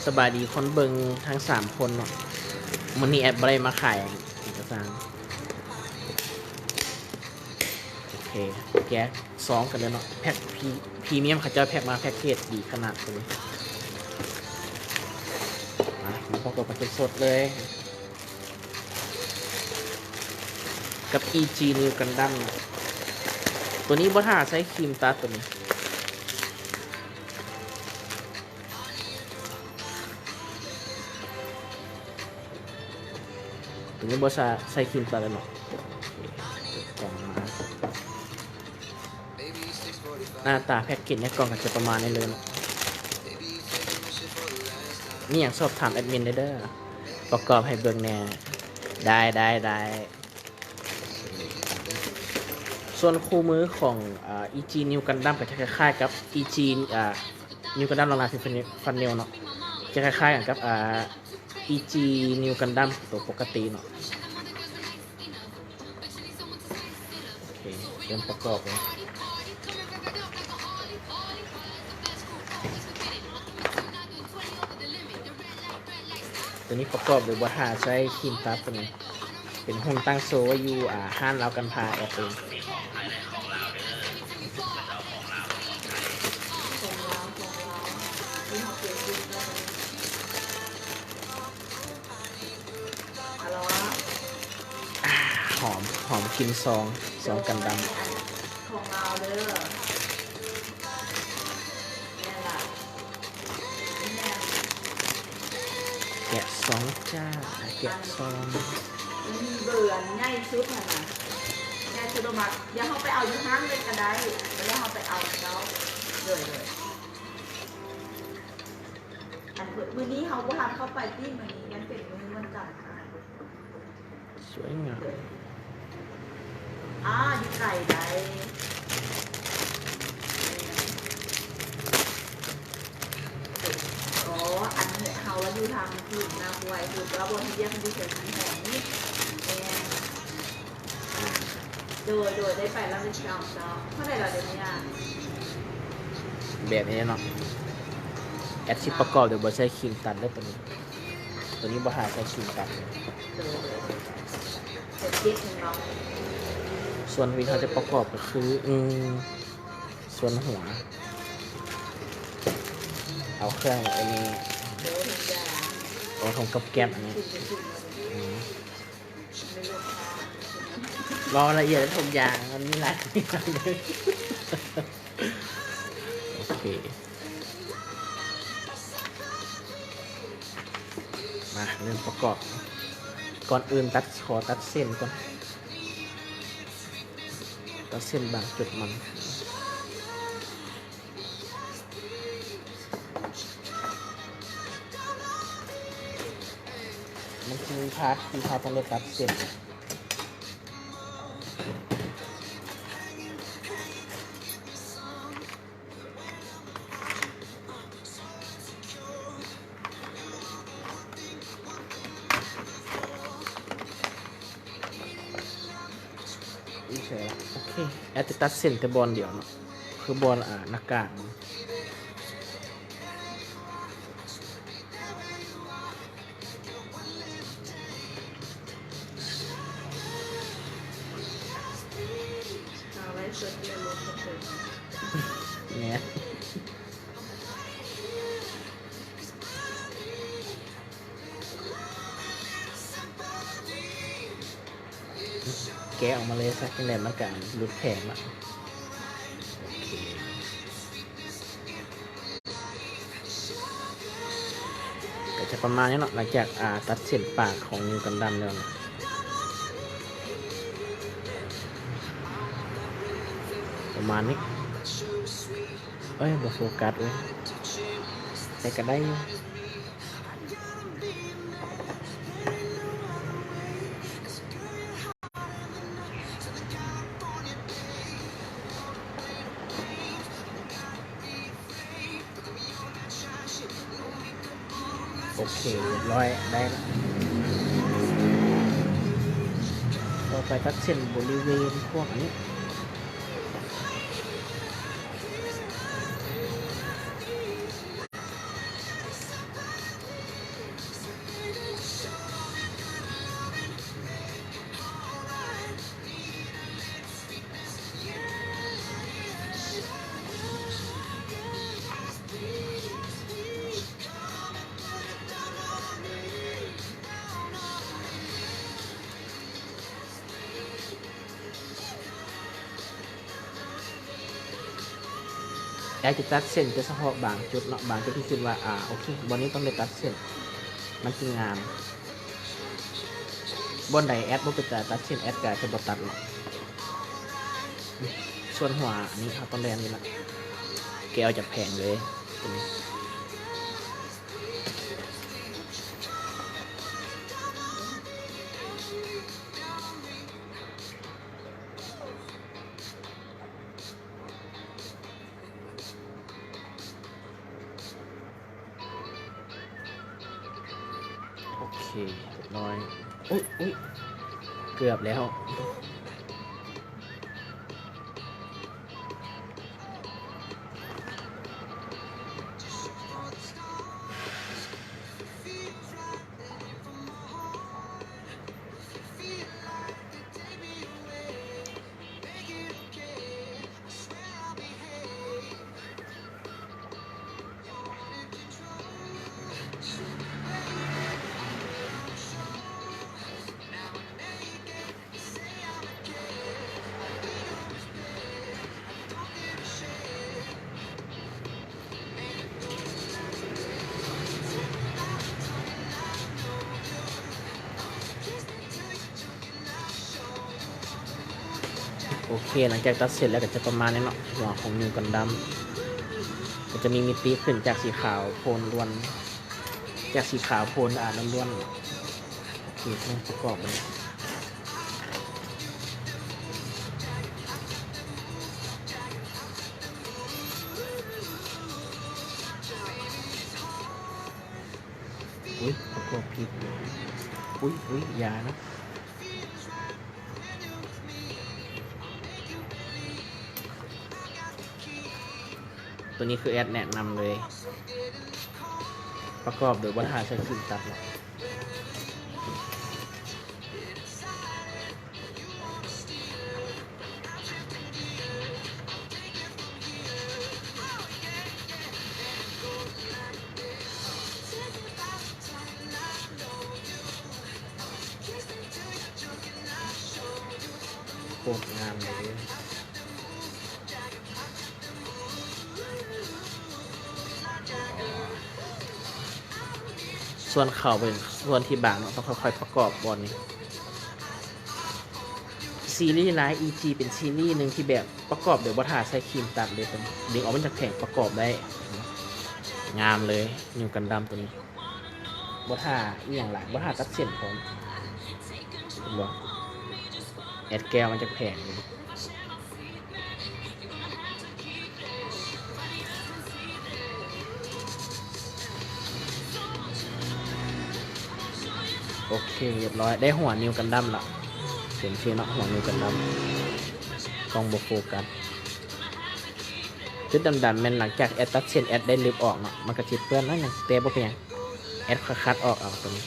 ສະບາຍດີຄົນເບິ່ງທັງສາມຄົນເນາະ. ມື້ນີ້ແອັດບໍ່ໄດ້ມາຂາຍເອກະສານ. ໂອເຄ ແກະຊອງກັນເລີຍເນາະ. ແພັກພຣີ ພຣີມຽມ ເຂົາເຈົ້າແພັກມາ ແພັກເກດດີຂະໜາດເລີຍ. ມາ ມາປະກອບກັນສົດໆເລີຍ. ກັບ ອີຈີ New Gundam ຕົວນີ້ບໍ່ຖ້າໃຊ້ຄຣີມຕັດຕົວນີ້. ຕົວນີ້ບໍ່ໃຊ້ຄຣີມຕັດແລ້ວເນາະ. ເປີດກ່ອງມາ ໜ້າຕາແພັກເກດໃນກ່ອງກໍຈະປະມານນີ້ເລີຍເນາະ. ມີຫຍັງສອບຖາມແອັດມິນໄດ້ເດີ ປະກອບໃຫ້ເບິ່ງແດ່. ໄດ້ ໄດ້ ໄດ້. ສ່ວນຄູ່ມືຂອງ ອາ ອີຈີ New Gundam ກໍຈະຄ້າຍໆກັບ ອີຈີ ອາ New Gundam ຫຼັງໆ Final ເນາະ ຈະຄ້າຍໆກັນກັບ ອາ ອີຈີ New Gundam ຕົວປົກກະຕິເນາະ. ໂອເຄ ເລີ່ມປະກອບແລ້ວ. ຕົວນີ້ປະກອບໂດຍບໍ່ຖ້າໃຊ້ຄຣີມຕັດຕົວນີ້. ເປັນຫຸ່ນຕັ້ງໂຊໄວ້ຢູ່ ອາ ຮ້ານລາວການຄ້າແອັດເອງ. ອາ ຫອມ ຫອມກິ່ນຊອງ ຊອງກັນດຳ. ຂອງລາວເດີ ແມ່ນລະ. ແກະຊອງຈ້າ ແກະຊອງ. ມັນມີເບີອັນໃຫຍ່ສຸດຫັ້ນນະ ໃຫຍ່ສຸດອອກມາ. ດຽວເຮົາໄປເອົາຢູ່ຮ້ານເລີຍກໍໄດ້ ແລ້ວເຮົາໄປເອົານຳເຈົ້າ. ໂດຍ ໂດຍ. ອັນ ມື້ນີ້ເຮົາບໍ່ທັນເຂົ້າໄປຕິ ມື້ນີ້ມັນເປັນມື້ວັນຈັນ. ສວຍງາມ. ອາ ຢູ່ໄກໄດ໋. ອໍ ອັນນີ້ເຮົາວ່າຢູ່ທາງພຸ້ນນະ ບໍ່ໄຫວພຸ້ນ ແຕ່ວ່າບ່ອນເຮັດວຽກມັນຢູ່ແຖວສັນຫອນນີ້. ແມ່ນ. ໂດຍ ໂດຍ ໄດ້ໄປແລ້ວມື້ເຊົ້າ. ເທົ່າໃດລະດຽວນີ້ນະ? ແບບນີ້ເນາະ ແອັດຊິປະກອບໂດຍບໍ່ໃຊ້ຄຣີມຕັດເດີຕົວນີ້. ຕົວນີ້ບໍ່ຖ້າໃຊ້ຄຣີມຕັດ. ໂດຍ ໂດຍ. ສ່ວນວິນເຮົາຈະປະກອບກໍຄື ອືມ ສ່ວນຫົວ ເອົາເຄື່ອງອັນນີ້ ໂດຍ ທຸກຢ່າງ ເອົາຖົງກັບແກັບອັນນີ້. ອືມ ເວົ້າລະອຽດທຸກຢ່າງ ມັນມີຫຼາຍ ໂອເຄ. ມາ ເລີ່ມປະກອບ. ກ່ອນອື່ນຕັດ ຂໍຕັດເສັ້ນກ່ອນ ຕັດເສັ້ນບາງຈຸດມັນ. ມັນຄືພາດທີ່ເຮົາຕ້ອງໄດ້ຕັດເສັ້ນ. ອີກແລ້ວ ໂອເຄ ແອັດຈະຕັດເສັ້ນແຕ່ບ່ອນດຽວເນາະ ຄືບ່ອນ ອາ ໜ້າກາກ. ເອົາໄວ້ສົດເດີ ລົງກະເທີຍ ແມ່ນ. ແກະອອກມາເລີຍຊະ ຈັ່ງໃດມັນກະຫຼຸດແຜນລະ. ໂອເຄ ກະຈະປະມານນີ້ເນາະ ຫຼັງຈາກ ອາ ຕັດເສັ້ນປາກຂອງນິວກັນດັມແລ້ວເນາະ ປະມານນີ້. ເອີຍ ບໍ່ໂຟກັດເວີຍ ແຕ່ກະໄດ້ຢູ່. ໂອເຄ ຮຽບຮ້ອຍ ໄດ້ລະ. ຕໍ່ໄປຕັດເສັ້ນບໍລິເວນພວກອັນນີ້. ຢາກຈະຕັດເສັ້ນແຕ່ສະເພາະບາງຈຸດເນາະ, ບາງຈຸດທີ່ຄິດວ່າ ອາ ໂອເຄ ບ່ອນນີ້ຕ້ອງໄດ້ຕັດເສັ້ນ ມັນຈຶ່ງງາມ. ບ່ອນໃດແອັດບໍ່ເປັນຕາຕັດເສັ້ນ ແອັດກໍຈະບໍ່ຕັດເນາະ. ສ່ວນຫົວອັນນີ້ເຮົາຕ້ອງໄດ້ອັນນີ້ລະ ແກະອອກຈາກແຜງເລີຍ ຕົວນີ້. ໂອເຄ ຮຽບຮ້ອຍ. ອຸ້ຍ ອຸ້ຍ ເກືອບແລ້ວ. ໂອເຄ ຫຼັງຈາກຕັດເສັດແລ້ວກໍຈະປະມານນີ້ເນາະ, ຫົວຂອງນິວກັນດັມກໍຈະມີມິຕິຂຶ້ນຈາກສີຂາວໂພນລ້ວນ ຈາກສີຂາວໂພນ ອາ ລ້ວນໆ. ໂອເຄ ເລີ່ມປະກອບເລີຍ. ອຸ້ຍ ປະກອບຜິດ. ອຸ້ຍ ອຸ້ຍ ຢ່ານະ. ຕົວນີ້ຄືແອັດແນະນຳເລີຍ, ປະກອບໂດຍບໍ່ຖ້າໃຊ້ຄີມຕັດເນາະ. ໂຄດງາມເລີຍ. ສ່ວນເຂົ້າເປັນສ່ວນທີ່ບາງເນາະ, ຕ້ອງຄ່ອຍໆປະກອບບ່ອນນີ້. ຊີຣີລາຍອີຈີເປັນຊີຣີໜຶ່ງທີ່ແບບປະກອບໂດຍບໍ່ຖ້າໃຊ້ຄີມຕັດເລີຍ, ດຶງອອກມາຈາກແຜງປະກອບໄດ້. ງາມເລີຍ ນິວກັນດັມຕົວນີ້. ບໍ່ຖ້າອີ່ຫຍັງຫຼາຍ, ບໍ່ຖ້າຕັດເສັ້ນພ້ອມ. ເຫັນບໍ່? ແອັດແກ້ວມາຈາກແຜງ. ໂອເຄ ຮຽບຮ້ອຍ, ໄດ້ຫົວນິວກັນດັມລະ. ເປັນຊື່ເນາະ, ຫົວນິວກັນດັມ. ກ້ອງບໍ່ໂຟກັສ. ຈຸດດຳໆແມ່ນຫຼັງຈາກແອັດຕັດເສັ້ນ, ແອັດໄດ້ລຶບອອກເນາະ, ມັນກະຊິເປື້ອນໜ້ອຍໜຶ່ງ ແຕ່ບໍ່ເປັນຫຍັງ. ແອັດຄັດໆອອກເອົາຕົວນີ້.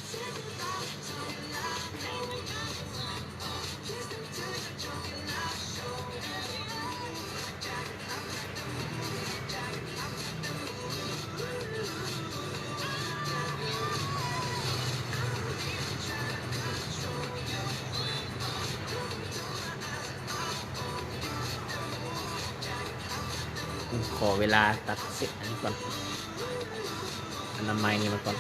ຂໍເວລາຕັດເສັ້ນອັນນີ້ກ່ອນ, ອະນາໄມນີ້ມາກ່ອນ.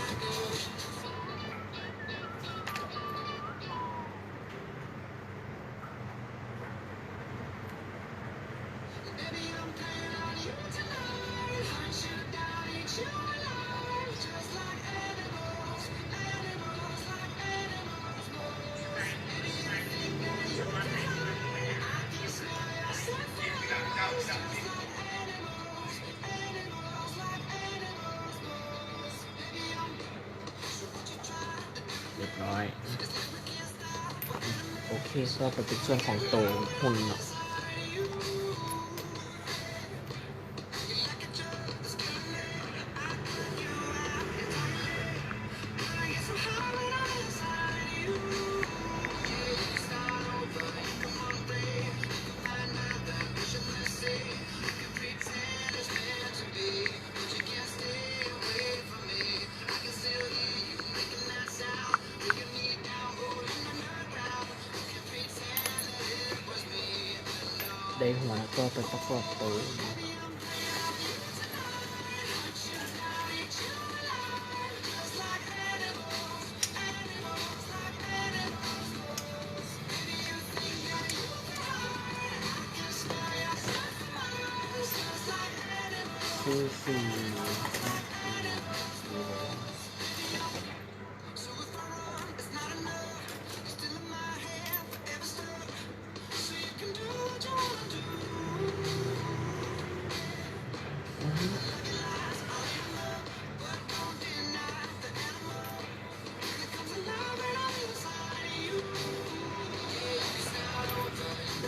ຮຽບຮ້ອຍ. ໂອເຄ ຕໍ່ໄປເປັນສ່ວນຂອງໂຕຫຸ່ນເນາະ. ໄດ້ຫົວແລ້ວ ຕໍ່ໄປປະກອບໂຕ. ສີ່ ຮຽ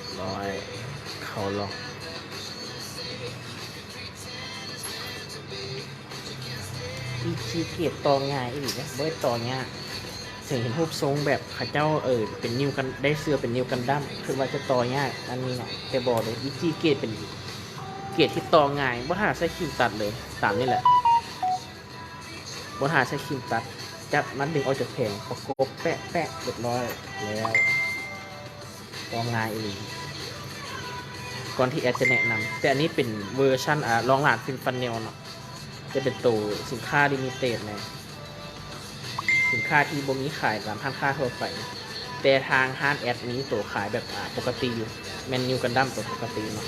ບຮ້ອຍ ເຂົ້າລັອກ. ອີຈີເກດຕໍ່ງ່າຍອີ່ຫຼີເດ້ ບໍ່ໄດ້ຕໍ່ຍາກ. ເຖິງເຫັນຮູບຊົງແບບເຂົາເຈົ້າ ເອີ ເປັນນິ້ວກັນ ໄດ້ເຊື່ອເປັນນິ້ວກັນດັ້ມ ຄິດວ່າຈະຕໍ່ຍາກ ອັນນີ້ເນາະ ແຕ່ບໍ່ເດ້. ອີຈີເກດເປັນເກດທີ່ຕໍ່ງ່າຍ ບໍ່ຖ້າໃຊ້ຄີມຕັດເລີຍ ຕາມນີ້ແຫຼະ. ບໍ່ຖ້າໃຊ້ຄີມຕັດ ຈັບມັນດຶງອອກຈາກແຜງ ປະກົບແປະໆ ຮຽບຮ້ອຍແລ້ວ. ກໍງ່າຍອີ່ຫຼີ ກ່ອນທີ່ແອັດຈະແນະນຳ. ແຕ່ອັນນີ້ເປັນເວີຊັນ ອາ ລອງລານຟິນຟັນເນວເນາະ ຈະເປັນໂຕສິນຄ້າລິມິເຕັດແນ່ ສິນຄ້າທີ່ບໍ່ມີຂາຍຕາມຮ້ານຄ້າທົ່ວໄປ. ແຕ່ທາງຮ້ານແອັດມີໂຕຂາຍແບບ ອາ ປົກກະຕິຢູ່ ແມ່ນນິ້ວກັນດັ້ມໂຕປົກກະຕິເນາະ.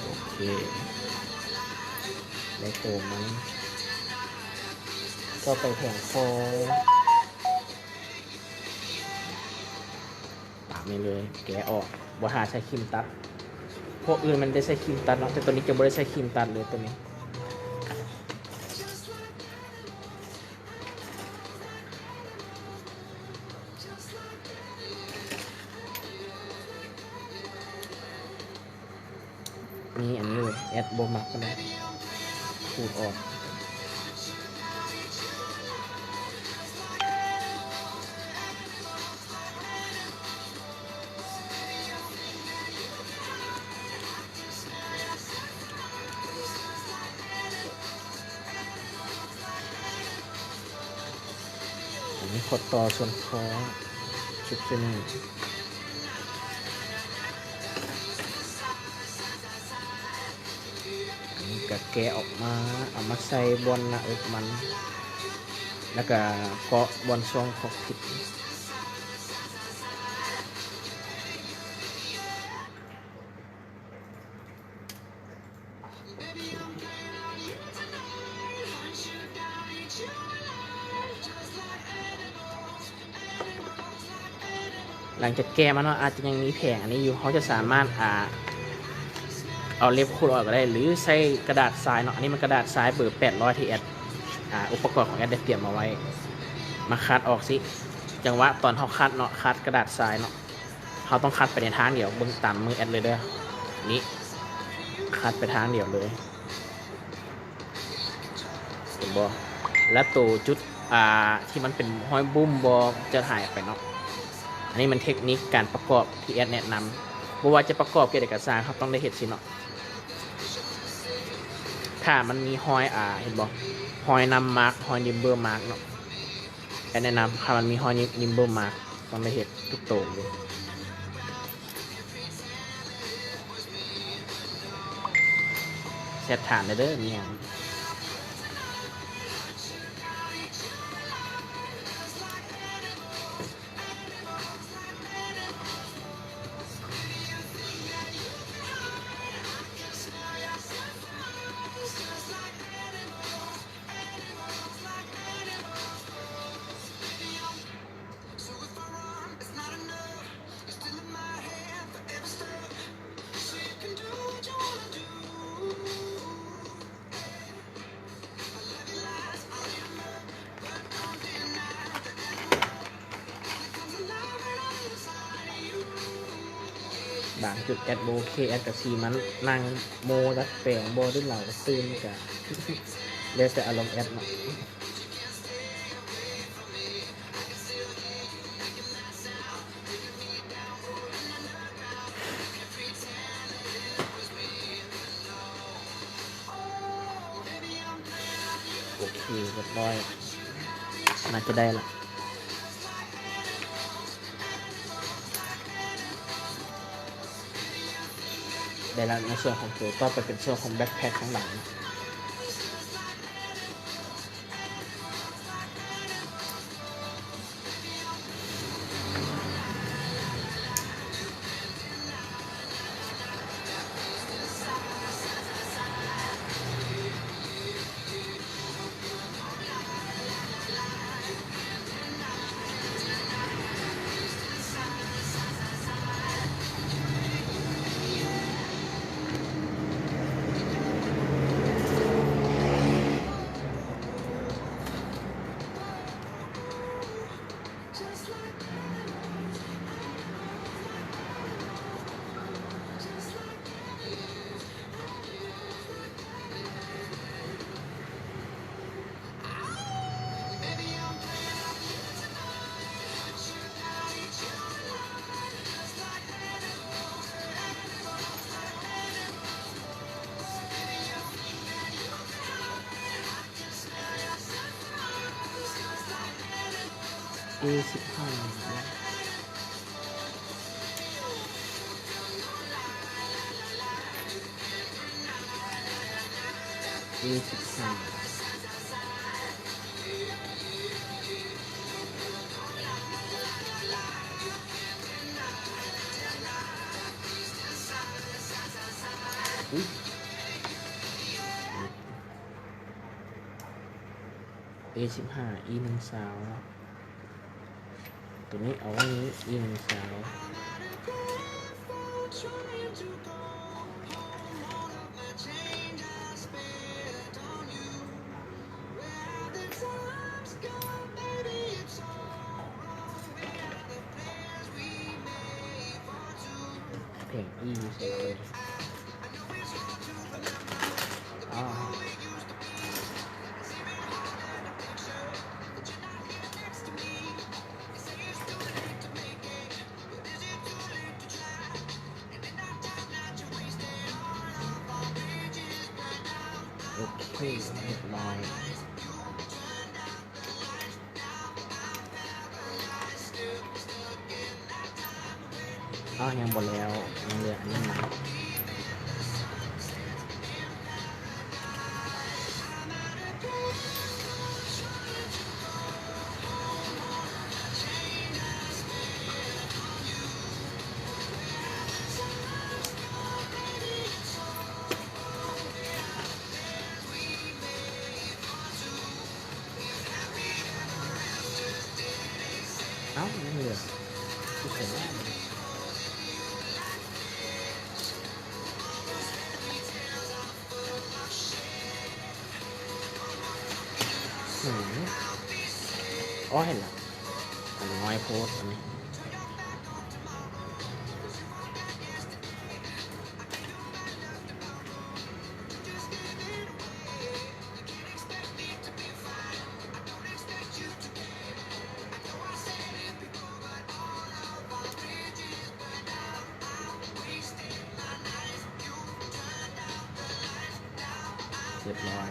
ໂອເຄ ໄດ້ໂຕມັນ ຕໍ່ໄປແຜງຄໍ ຕາມນີ້ເລີຍ ແກະອອກ ບໍ່ຖ້າໃຊ້ຄີມຕັດ. ພວກອື່ນມັນໄດ້ໃຊ້ຄີມຕັດເນາະ ແຕ່ໂຕນີ້ຈະບໍ່ໄດ້ໃຊ້ຄີມຕັດເລີຍ ໂຕນີ້. ມີອັນນີ້ເວີຍ ແອັດບໍ່ມັກປານໃດ ຂູດອອກ. ອັນນີ້ຂໍ້ຕໍ່ສ່ວນຄໍ ຊຸດຊະນີ ອັນນີ້ກະແກະອອກມາ ເອົາມາໃສ່ບ່ອນໜ້າອົກມັນ ແລ້ວກະເກາະບ່ອນຊ່ອງຄອກພິດ. ຫຼັງຈາກແກະມາເນາະ ອາດຈະຍັງມີແຜງອັນນີ້ຢູ່ ເຮົາຈະສາມາດ ອາ ເອົາເລັບຂູດອອກກະໄດ້ ຫຼືໃຊ້ກະດາດຊາຍເນາະ. ອັນນີ້ມັນກະດາດຊາຍເບີແປດຮ້ອຍ ທີ່ແອັດ ອາ ອຸປະກອນຂອງແອັດໄດ້ຕຽມມາໄວ້ ມາຂັດອອກຊິ. ຈັງຫວະຕອນເຮົາຂັດເນາະ ຂັດກະດາດຊາຍເນາະ ເຮົາຕ້ອງຂັດໄປໃນທາງດຽວ ເບິ່ງຕາມມືແອັດເລີຍເດີ ນີ້ ຂັດໄປທາງດຽວເລີຍ ເຫັນບໍ່? ແລະໂຕຈຸດ ອ່າ ທີ່ມັນເປັນຮອຍບຸ້ມບໍ່ ຈະຫາຍໄປເນາະ. ອັນນີ້ມັນເທັກນິກການປະກອບທີ່ແອັດແນະນຳ ບໍ່ວ່າຈະປະກອບເກດໃດກະຊ່າງ ເຮົາຕ້ອງໄດ້ເຮັດຊີ້ເນາະ. ຖ້າມັນມີຮອຍ ອ່າ ເຫັນບໍ່? ຮອຍນຳມາກ ຮອຍນິມເບີມາກເນາະ ແອັດແນະນຳ ຖ້າມັນມີຮອຍນິມເບີມາກ ຕ້ອງໄດ້ເຮັດທຸກໂຕເລີຍ. ແຊັດຖາມແດ່ເດີ ມີຫຍັງ? ບາງຈຸດແອັດບໍ່ໂອເຄ ແອັດກະຊິມານັ່ງໂມດັດແປງບໍ່ ຫຼືເຫຼົ້າຕື່ມ ກະແລ້ວແຕ່ອາລົມແອັດເນາະ. ໂອເຄ ຮຽບຮ້ອຍ ໜ້າຈະໄດ້ລະ ໄດ້ລະ ໃນສ່ວນຂອງໂຕ. ຕໍ່ໄປເປັນສ່ວນຂອງແບັກແພັກທາງຫຼັງ. ເອສິບຫ້າ ເອສິບຫ້າ ເອສິບຫ້າ ອີ ໜຶ່ງສາວ ໂຕນີ້ເອົາໄວ້ນີ້ ອີ ໜຶ່ງສາວ. ເພງອີ ໃສ່ເລີຍ. ອາ ໂອເຄ ຮຽບຮ້ອຍ. ອ້າວ ຍັງບໍ່ແລ້ວ ຍັງເຫຼືອອັນໜຶ່ງ. ອ້າວ ຍັງເຫຼືອ ຄືເປັນ ອືມ ອໍ ເຫັນລະ ອັນນ້ອຍໂພດອັນນີ້. ຮຽບຮ້ອຍ.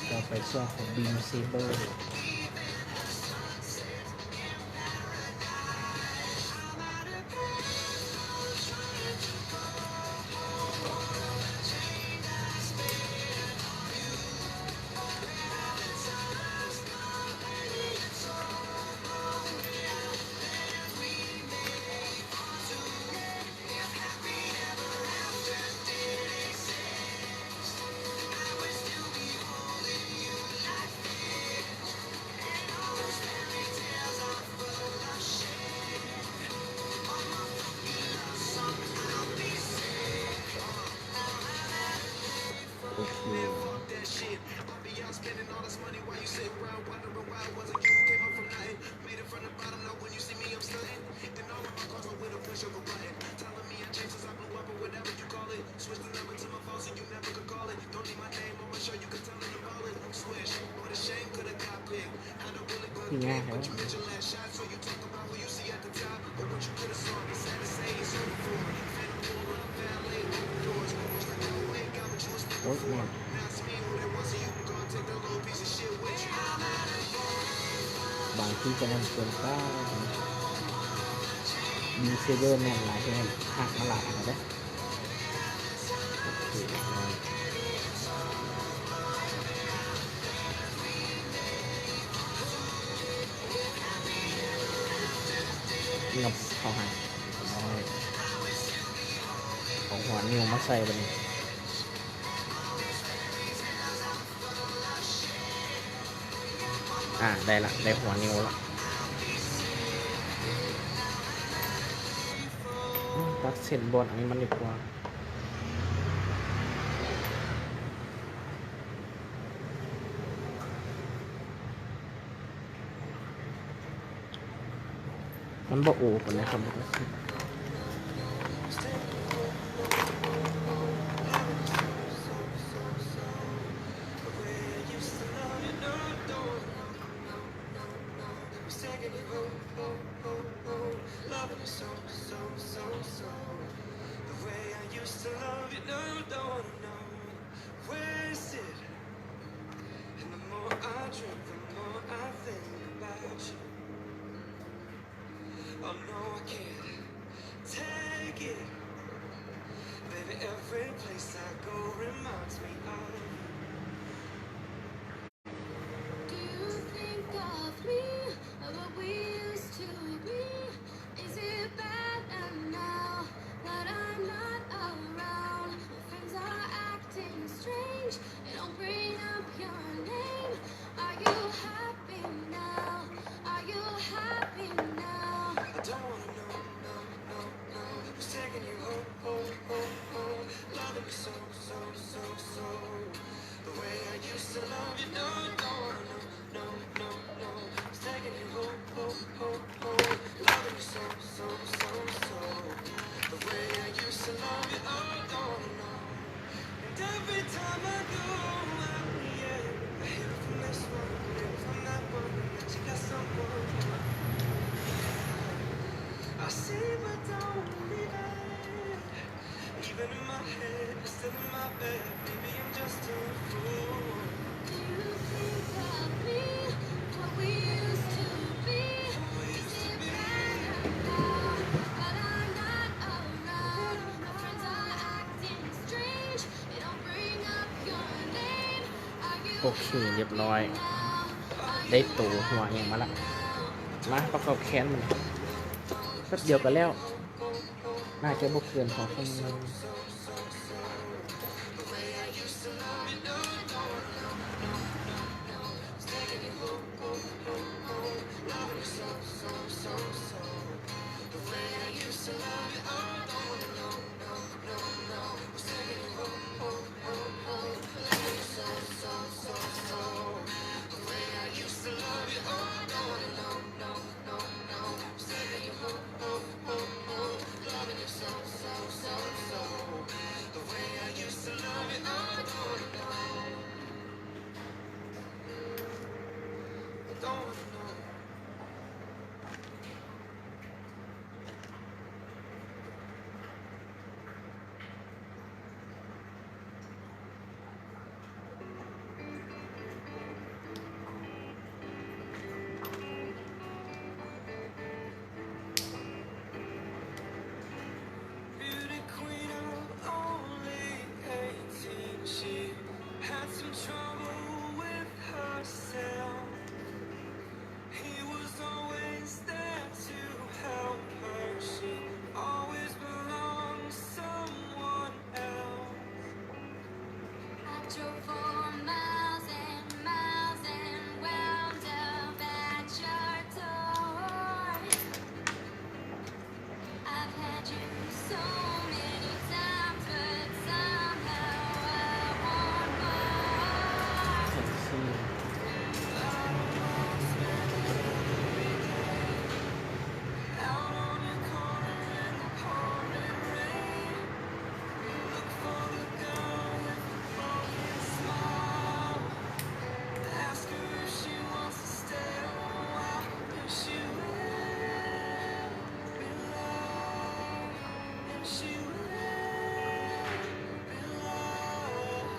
ຕໍ່ໄປຊ່ວງຂອງ Beam Saber. ໂອເຄ. ໂອ້ຍ ແມ່ນ ບາງທີກໍແມ່ນເກີນໄປ. Beam Saber ແມ່ນຫຼາຍ ແມ່ນຫັກມາຫຼາຍອັນແລ້ວເດ້. ໂອເຄ ຮຽບຮ້ອຍ. ຫຍັບເຂົ້າໃຫ້ ຮຽບຮ້ອຍ. ເອົາຫົວນິ້ວມາໃສ່ບາດນີ້. ອາ ໄດ້ລະ ໄດ້ຫົວນິ້ວລະ. ອືມ ຕັດເສັ້ນບອດອັນນີ້ມັນດີກວ່າ. ມັນບໍ່ໂອປານໃດຄັບ. No, I can't take it. Baby, every place I go reminds me of you. Do you think of me, of what we used to be? Is it better now that I'm not around? My friends are acting strange, they don't bring up your name. Are you happy now? Are you happy now? I don't wanna know, no, no, no. Who's taking you home, home, home, home? Loving me so, so, so, so. The way I used to love you, no, I don't wanna know, no, no, no. Who's taking you home, home, home, home? Loving me so, so, so, so. The way I used to love you, I don't wanna know. And every time I go out, yeah, I hear it from this one, hear it from that one, that you got someone. I see but don't believe it. Even in my head, you're still in my bed. Maybe I'm just a fool. Do you think of me, what we used to be? Is it better now that I'm not around? My friends are acting strange, they don't bring up your name. Are you ໂອເຄ ຮຽບຮ້ອຍ happy now? ໄດ້ໂຕຫົວຫຍັງມາລະ ມາປະກອບແຂນມັນ ແປັບດຽວກໍແລ້ວ ໜ້າຈະບໍ່ເກີນສອງຊົ່ວໂມງ. Beauty queen of only eighteen, she had some trouble with herself. He was always there to help her. She always belonged to someone else. I drove for miles and miles and wound up at your door. I've had you so many times, but somehow I want more. Out on your corner in the pouring rain, look for the girl with the broken smile. Ask her if she wants to stay a while, and she will be loved, and she will be loved.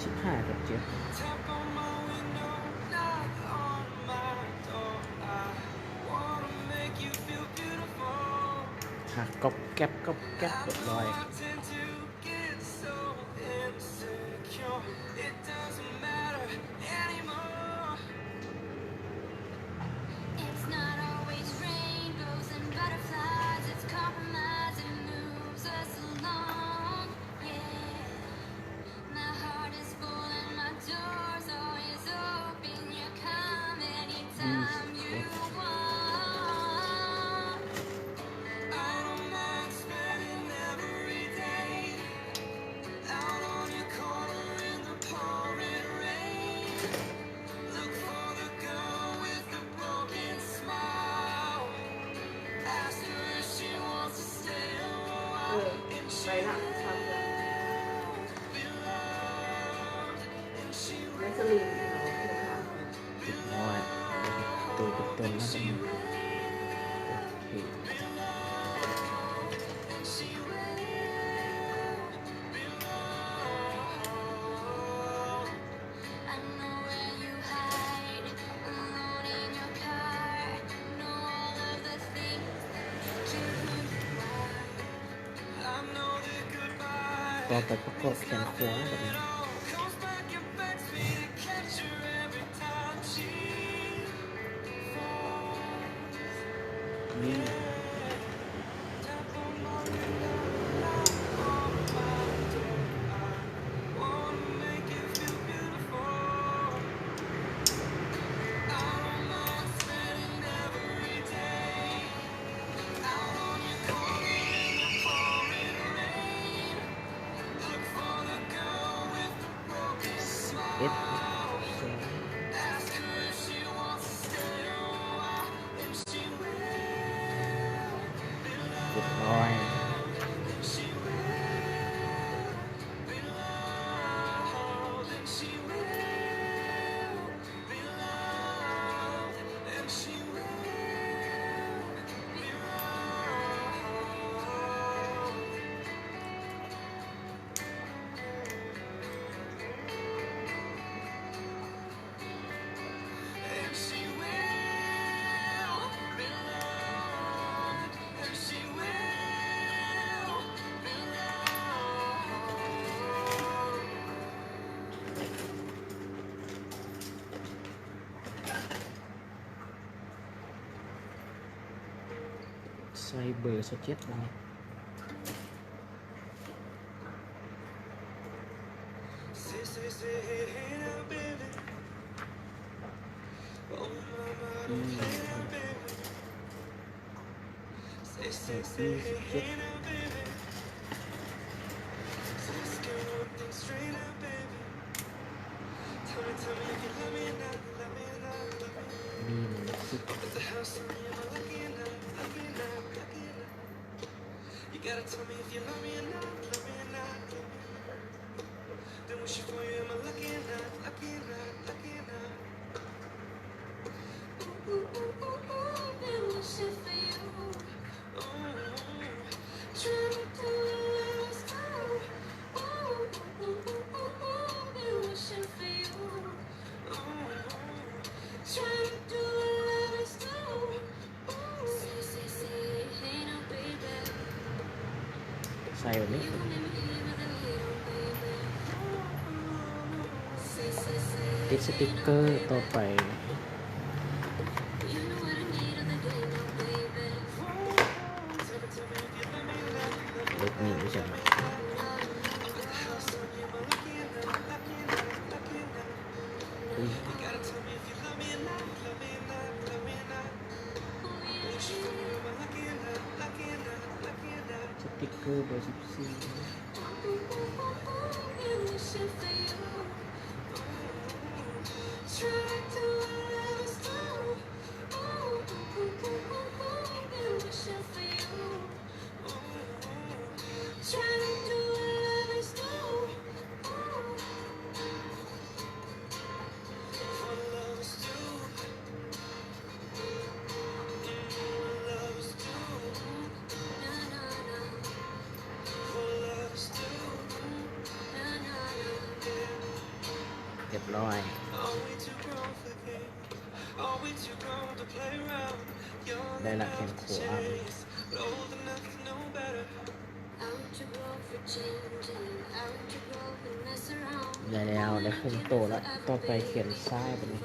ສິບຫ້າກັບເຈັດ Tap on my window, knock on my door. I wanna make you feel beautiful. ຫາກກັອບແກັບກັອບແກັບ ຮຽບຮ້ອຍ. I tend to get so insecure. It doesn't matter anymore. It's not always rainbows and butterflies. It's compromise that moves us along. Yeah. My heart is full and my door's always open. You come anytime you want. I don't mind spending every day out on your corner in the pouring rain. Look for the girl with the broken smile. Ask her if she wants to stay a while. And she will be loved. And she will be loved. ເປັນຮ້ອຍ ໂຕເປັນຕົນເນາະ ໂອເຄ. I know where you hide, alone in your car. ຕໍ່ໄປປະກອບແຂນຂວາບາດນີ້. ນີ້ ເອັດ ສອງ ຮຽບຮ້ອຍ. ໃສ່ເບີຊາວເຈັດ ບາດນີ້. ໃສ່ແບບນີ້ ຕິດສະຕິກເກີຕໍ່ໄປ ເຮັດນີ້ຈັ່ງ ສະຕິກເກີເບີສິບສີ່ ຮຽບຮ້ອຍ. ໄດ້ລະແຂນຂວາ ໄດ້ແລ້ວ ໄດ້ເຄິ່ງໂຕລະ. ຕໍ່ໄປແຂນຊ້າຍບາດນີ້.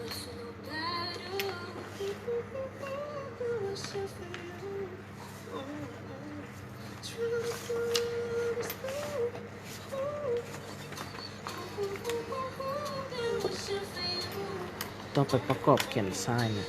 ຕ້ອງໄປປະກອບແຂນຊ້າຍນະ.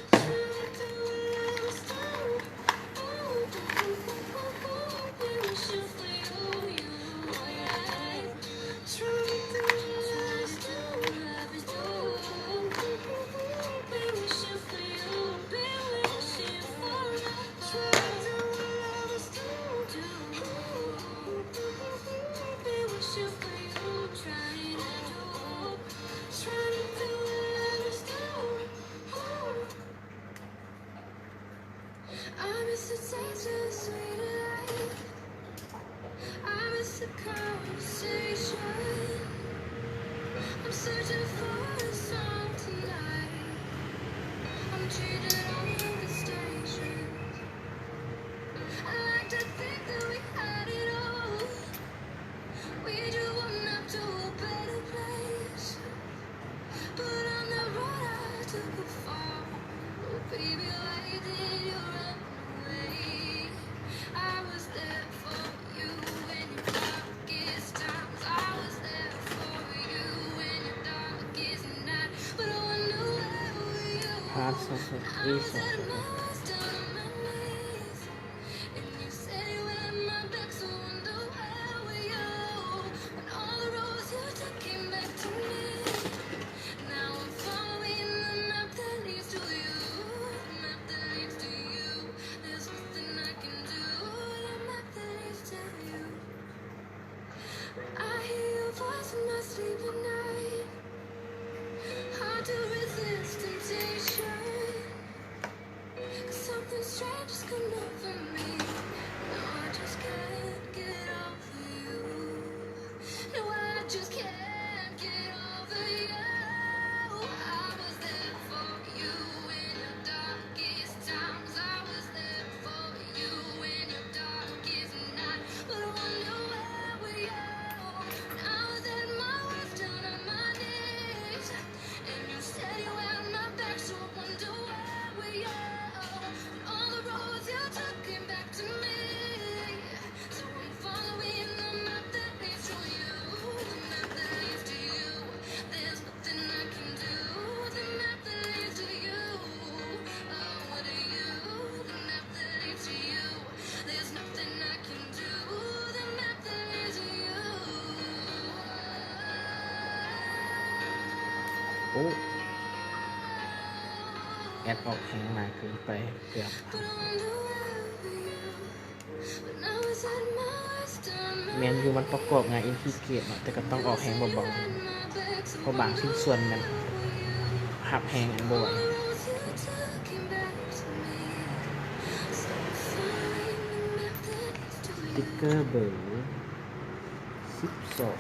ເ ເອສອງ ໂອ້ ແອັດອອກແຮງຫຼາຍເກີນໄປ ເກືອບ ແມ່ນຢູ່ ມັນປະກອບງ່າຍ ອິນທິເກຣດເນາະ ແຕ່ກໍຕ້ອງອອກແຮງເບົາໆ ເພາະບາງຊິ້ນສ່ວນແມ່ນຮັບແຮງອັນບໍ່ໄຫວ. ສະຕິກເກີເບີສິບສອງ.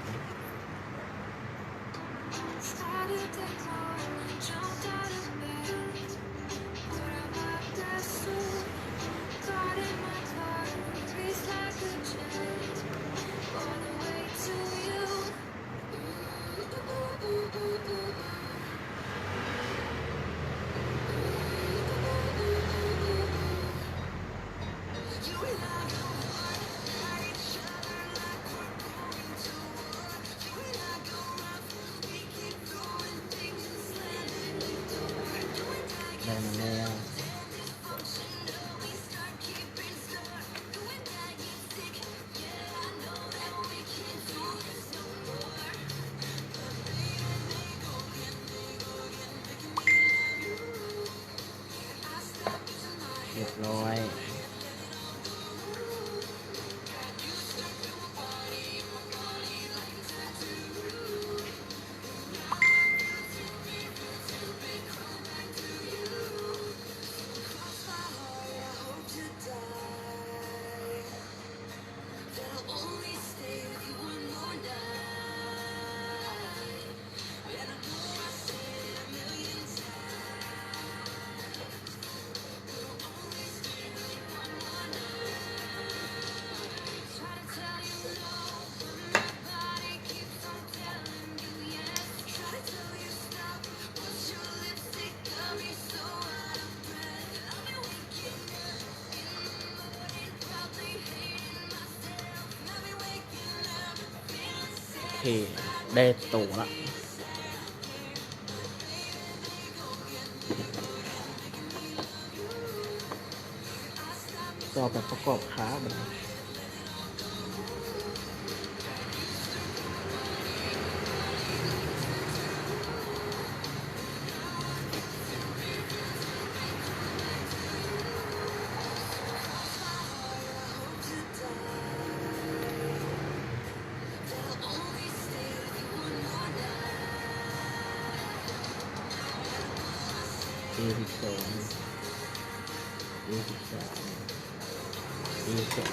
ຮຽບຮ້ອຍ. ໂອເຄ ໄດ້ໂຕລະ. ຕໍ່ໄປປະກອບຂາບັດນີ້. ເອສິບສອງ ເອສິບສາມ ເອສິບສອງ.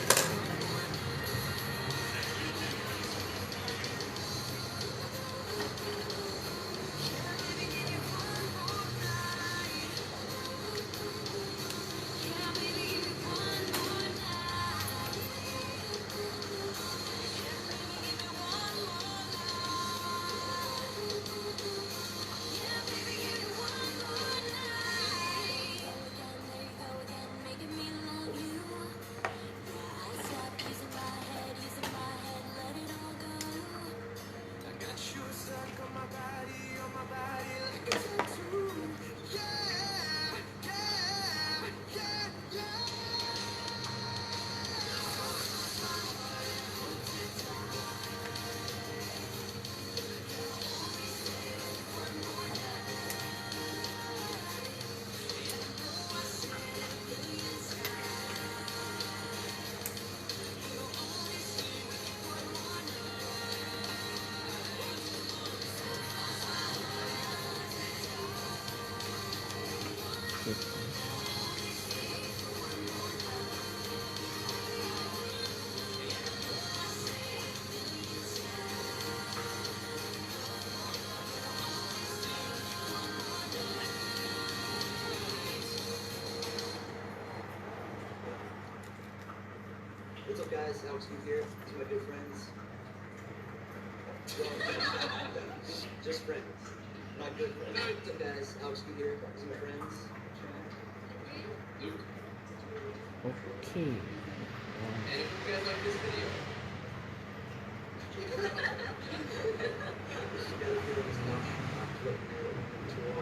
Guys, Alex Q here. These are my good friends. Just friends. My good friends. Guys, Alex Q here. These are my friends. ໂອເຄ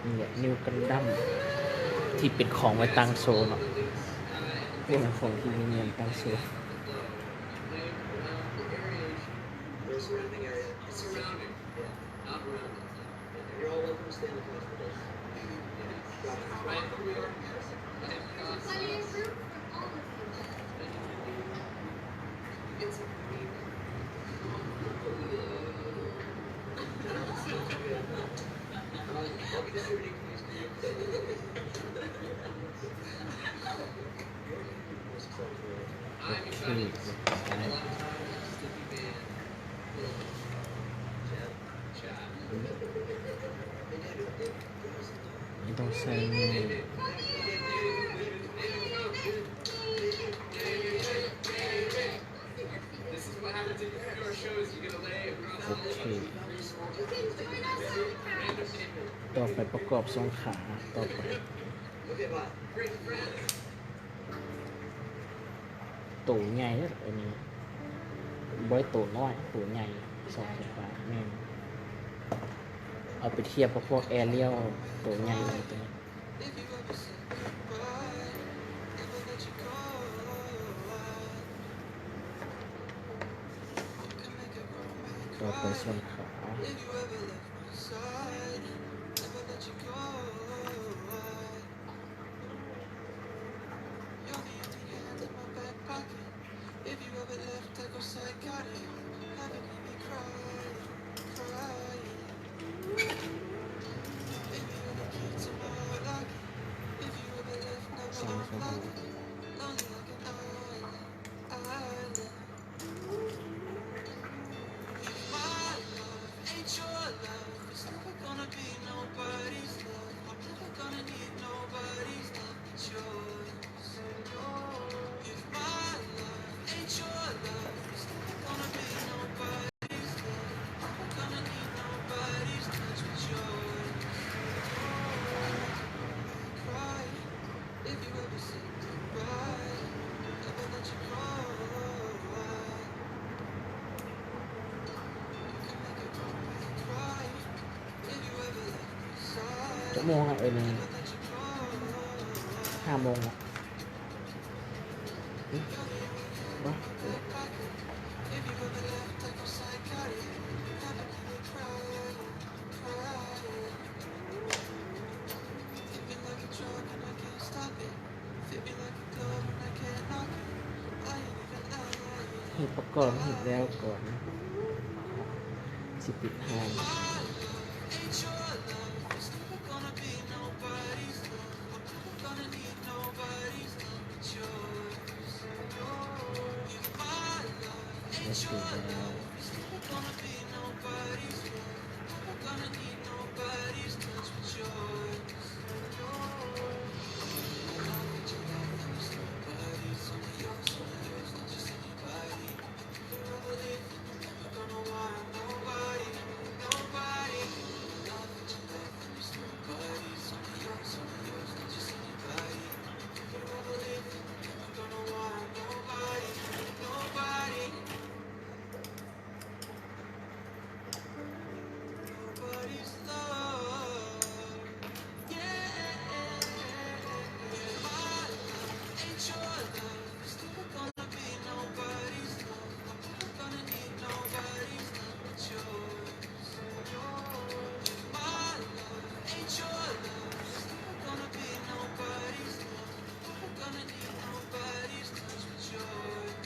ນີ້ແຫຼະ ນິວກັນດັ້ມ ທີ່ເປັນຂອງໄວ້ຕັ້ງໂຊເນາະ ເປັນຂອງທີ່ມີເງິນຕັ້ງໂຊ. You're all welcome to stay in the class with us.ໂອເຄ ຕໍ່ໄປປະກອບສອງຂາ ຕໍ່ໄປ ໂຕໃຫຍ່ເດີ ອັນນີ້ ບໍ່ໄດ້ໂຕນ້ອຍ ໂຕໃຫຍ່ ສອງຂາ ແມ່ນ ເອົາໄປທຽບກັບພວກແອຣຽວ ໂຕໃຫຍ່ເລີຍໂຕນີ້. ຕໍ່ໄປສ່ວນຂາ ຈັກໂມງລະເອີຍນີ້? ຫ້າໂມງລະ. ຮີບປະກອບ ຮີບແລ້ວກ່ອນ ຊິປິດຮ້ານ. ໂອເຄແລ້ວ.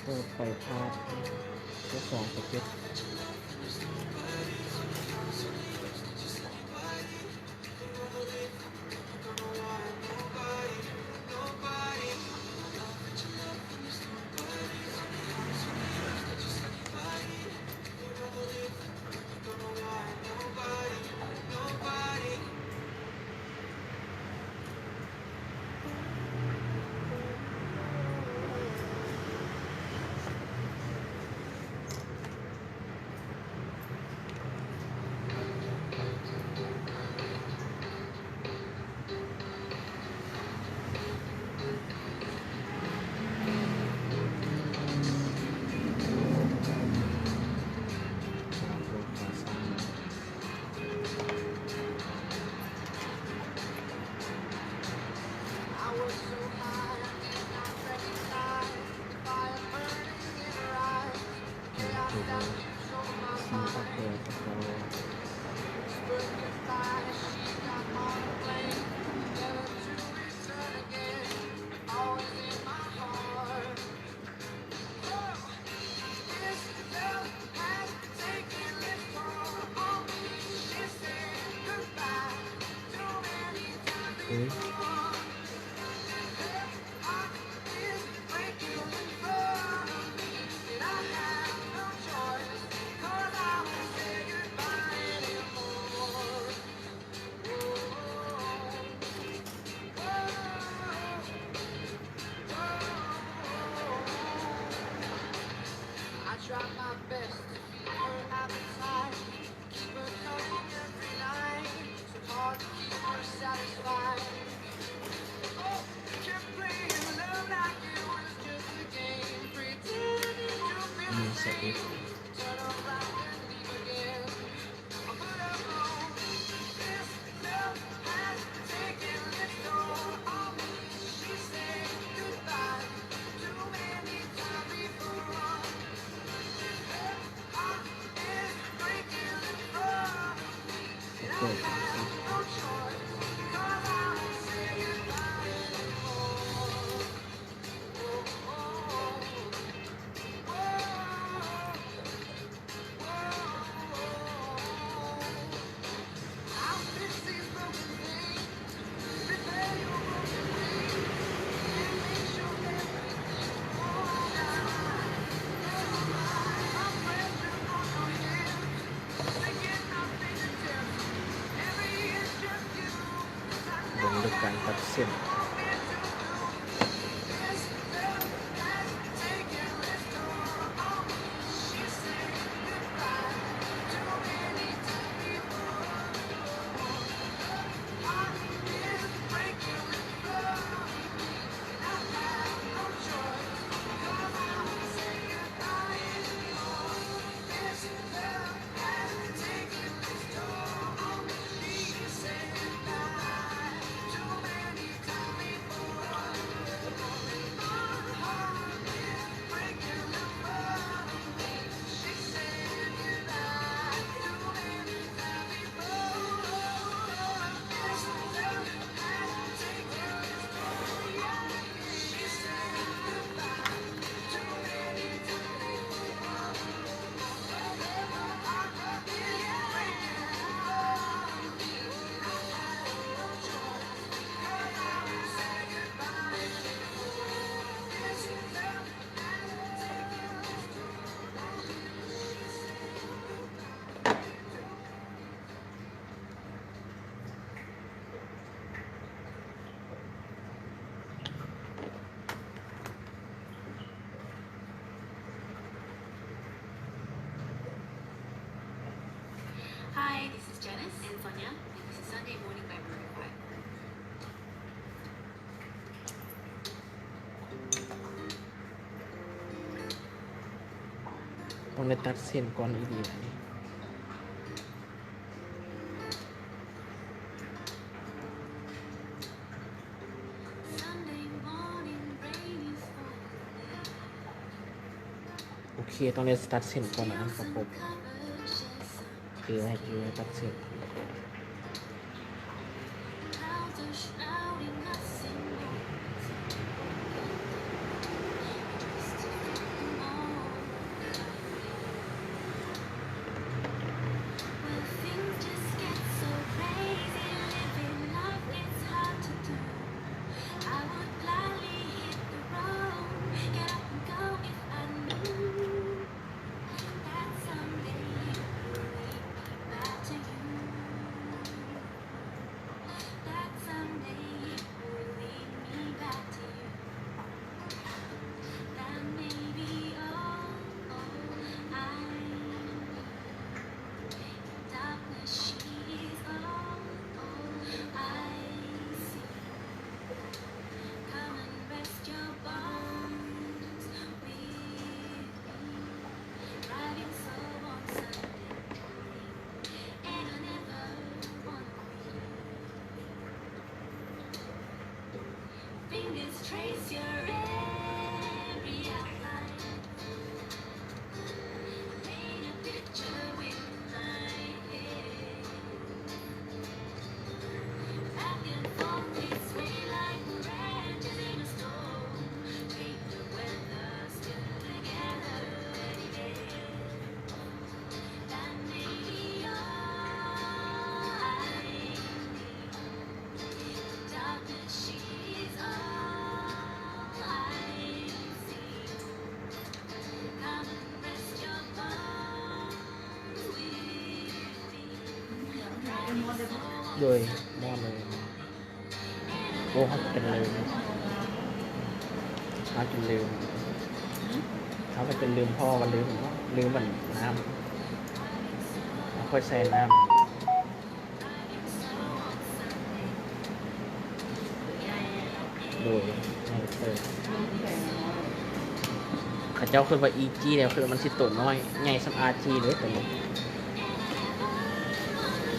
ຕໍ່ໄປພາດທີສອງສິບເຈັດ. ອືມ ໂອເຄ ໂອເຄ.ເບິ່ງດູການຕັດສິນ. ຕ້ອງໄດ້ຕັດສິນກ່ອນອີ່ຫຼີ. ໂອເຄ ຕ້ອງໄດ້ຕັດສິນກ່ອນນະ ອັນປະກົບ ຄືໃຫ້ ຄືໃຫ້ຕັດສິນ. ໂດຍໝໍ້ເລີຍ. ໂອ້ ເຮົາຈົນລືມ ເຮົາຈົນລືມ ເຮົາກໍຈົນລືມ ເພາະວ່າລືມ ລືມອັນນ້ຳ ເຮົາຄ່ອຍໃສ່ນ້ຳ. ໂດຍ ໃຫຍ່ເຕີບ ເຂົາເຈົ້າຄິດວ່າອີຈີແລ້ວ ຄືມັນຊິໂຕນ້ອຍ ໃຫຍ່ສ່ຳອາຈີເລີຍໂຕນີ້.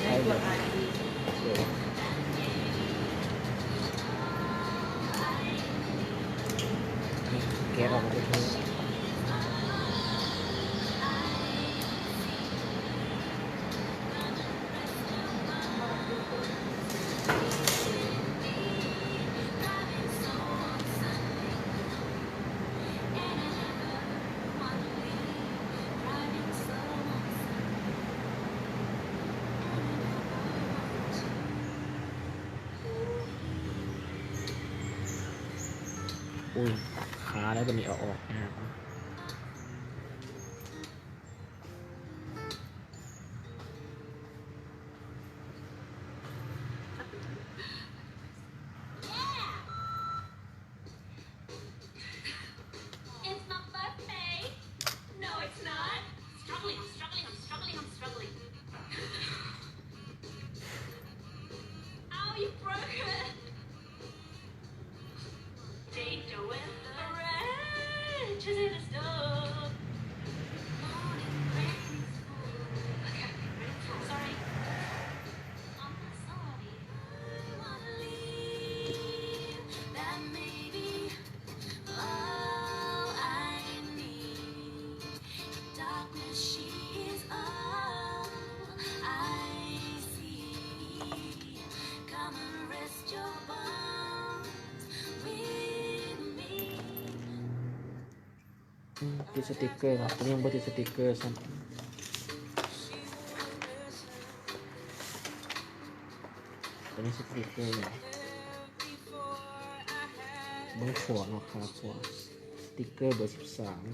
ໃຫຍ່ກວ່າອາຈີ ໂດຍ ແກະອອກມາເບິ່ງ. ໂອ້ຍ ຄາແລ້ວ ບາດນີ້ເອົາອອກຍາກ. It's my birthday. No, it's not. Struggling, I'm struggling, I'm struggling, I'm struggling. Ow, you broke it. Jade Doe, a wretch is in a store. Morning rain is cool. Okay, ready? Sorry. I'm sorry. I wanna leave. That may be all I need. Darkness, she is all I see. Come and rest your bones with me. ອືມ ຕິດສະຕິກເກີເນາະ ຕົວນີ້ຍັງບໍ່ຕິດສະຕິກເກີຊ້ຳ. ຕົວນີ້ສະຕິກເກີ ເບິ່ງຂວາເນາະ ຂາຂວາ ສະຕິກເກີເບີສິບສາມ.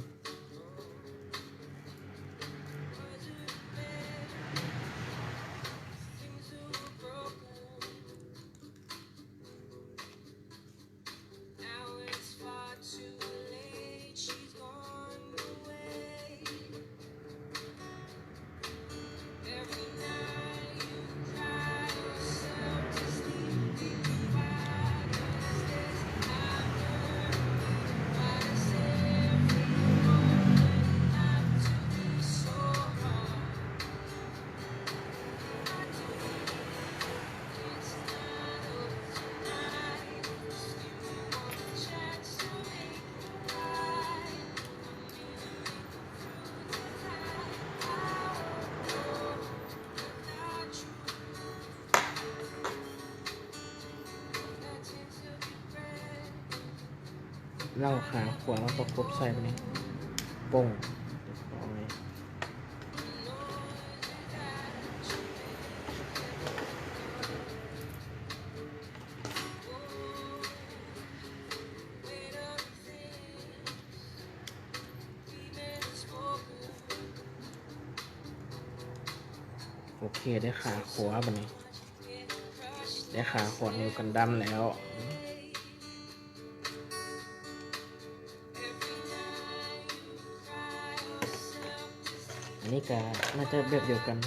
ແລ້ວຂາຂວາມາປະກົບໃສ່ບາດນີ້ ປົງ ຮຽບຮ້ອຍ. ໂອເຄ ໄດ້ຂາຂວາບາດນີ້ ໄດ້ຂາຂວາ New Gundam ແລ້ວ. ອັນນີ້ກະໜ້າຈະແບບດຽວກັນ.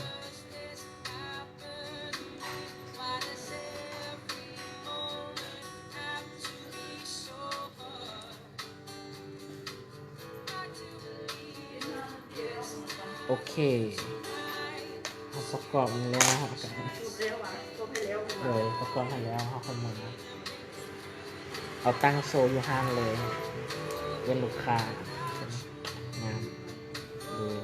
ໂອເຄ ເຮົາປະກອບແລ້ວ ເຮົາກະ ໂດຍ ປະກອບໃຫ້ແລ້ວ ເຮົາຄ່ອຍໝູນ ເອົາຕັ້ງໂຊຢູ່ຫ້າງເລີຍ ເວັ້ນລູກຄ້າ ງາມ ໂດຍ.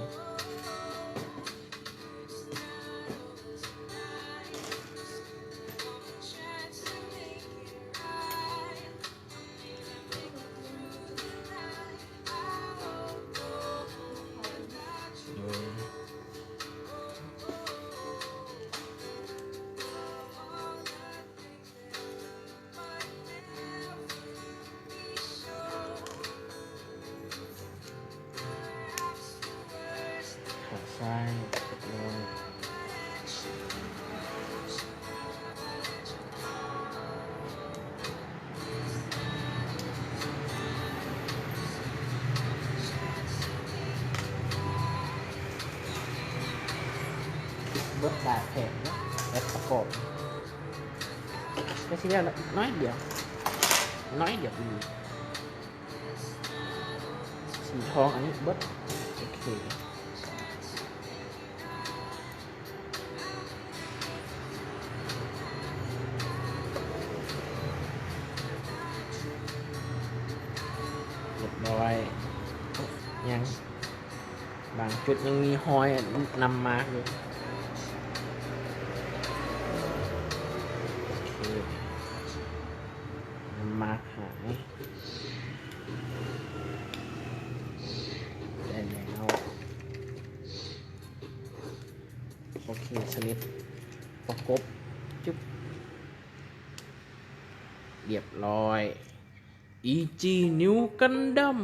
ຂາຊ້າຍ ຮຽບຮ້ອຍ. ເບິດບາດແຜງເນາະ ແອັບປະກອບ ກໍຊິແລ້ວລະ ອີກໜ້ອຍດຽວ ໜ້ອຍດຽວອີ່ຫຼີ. ສີທອງອັນນີ້ເບິດ ໂອເຄ ຮຽບຮ້ອຍ ຍັງ ບາງຈຸດຍັງມີຮອຍນ້ຳມາກຢູ່ ໂອເຄ ນ້ຳມາກຫາຍ ໄດ້ແລ້ວ ໂອເຄ ສະເລັດປະກົບ ຈຶບ ຮຽບຮ້ອຍ. ອີຈີ New Gundam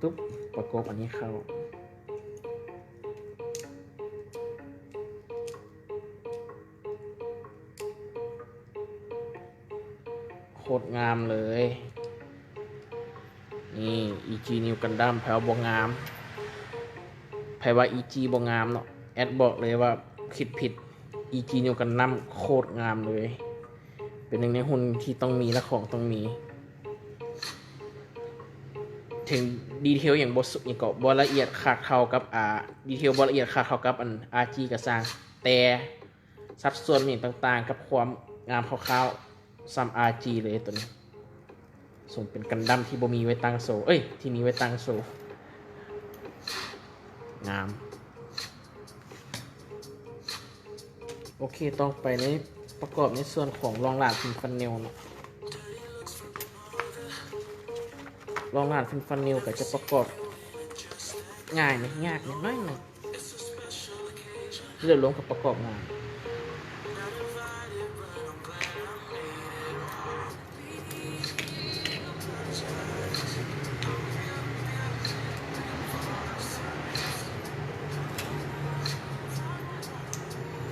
ຕຶບ ປະກົບອັນນີ້ເຂົ້າ ໂຄດງາມເລີຍ. ນີ້ ອີຈີ New Gundam ໃຜວ່າບໍ່ງາມ ໃຜວ່າ ອີຈີ ບໍ່ງາມເນາະ ແອັດບອກເລີຍວ່າຄິດຜິດ ອີຈີ New Gundam ໂຄດງາມເລີຍ ເປັນໜຶ່ງໃນຮຸ່ນທີ່ຕ້ອງມີ ແລະ ຂອງຕ້ອງມີ ເຖິງດີເທວຍັງບໍ່ສຸດ ຍັງກໍບໍ່ລະອຽດຄັກເທົ່າກັບ ອາ ດີເທວບໍ່ລະອຽດຄັກເທົ່າກັບອັນ ອາຈີ ກໍຊ່າງ ແຕ່ສັດສ່ວນຫຍັງຕ່າງໆ ກັບຄວາມງາມຄ່າວໆ ສ່ຳ ອາຈີ ເລີຍໂຕນີ້ ສົມເປັນ Gundam ທີ່ບໍ່ມີໄວ້ຕັ້ງໂຊ ເອີຍ ທີ່ມີໄວ້ຕັ້ງໂຊ ງາມ. ໂອເຄ ຕໍ່ໄປໃນ ປະກອບໃນສ່ວນຂອງລອງລານ Fin Funnel ເນາະ ລອງລານ Fin Funnel ກໍຈະປະກອບງ່າຍແດ່ ຍາກແດ່ໜ້ອຍໜຶ່ງ. ເລືອກລົງກັບປະກອບງານ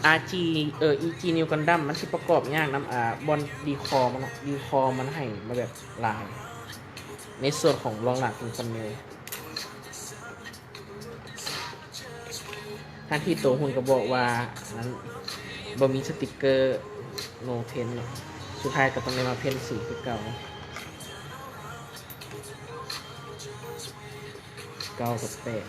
ອາຈີ ເອີ ອີຈີ New Gundam ມັນຊິປະກອບຍາກນຳ ອາ ບ່ອນ Decor ມັນເນາະ Decor ມັນໃຫ້ມາແບບຫຼາຍ ໃນສ່ວນຂອງລອງລານ Fin Funnel ທັງທີ່ໂຕຮຸ່ນກໍບອກວ່າ ອັນນັ້ນ ບໍ່ມີສະຕິກເກີ No Paint ເນາະ ສຸດທ້າຍກໍຕ້ອງໄດ້ມາເພນສີຄືເກົ່າ ເກົ້າກັບແປດ.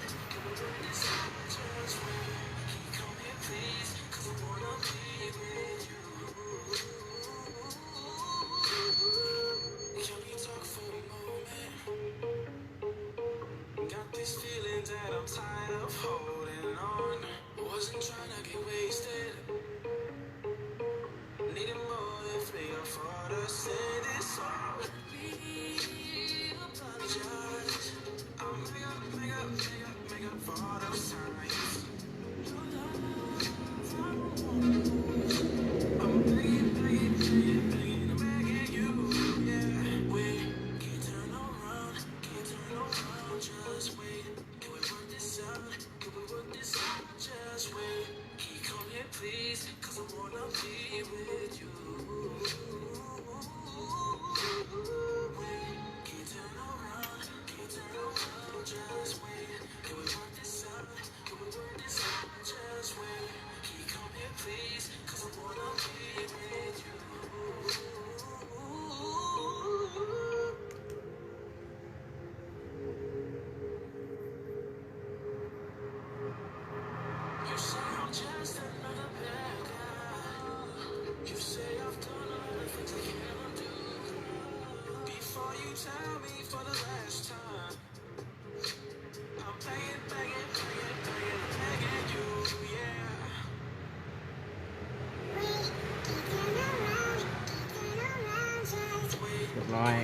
ຮຽບຮ້ອຍ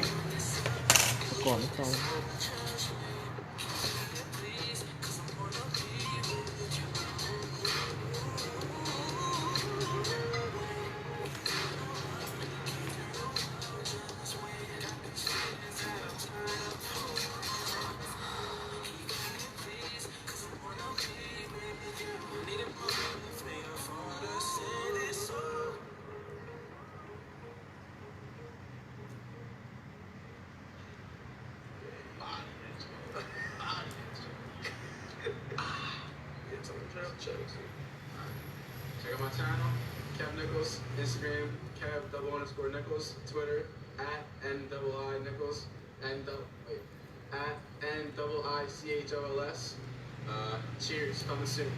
ປະກອບໃຫ້ເຂົ້າ. My channel, Kev Nichols, Instagram, Kev double underscore Nichols, Twitter, at N double I Nichols, N double, wait, at N double I C H O L S. Uh, cheers, coming soon.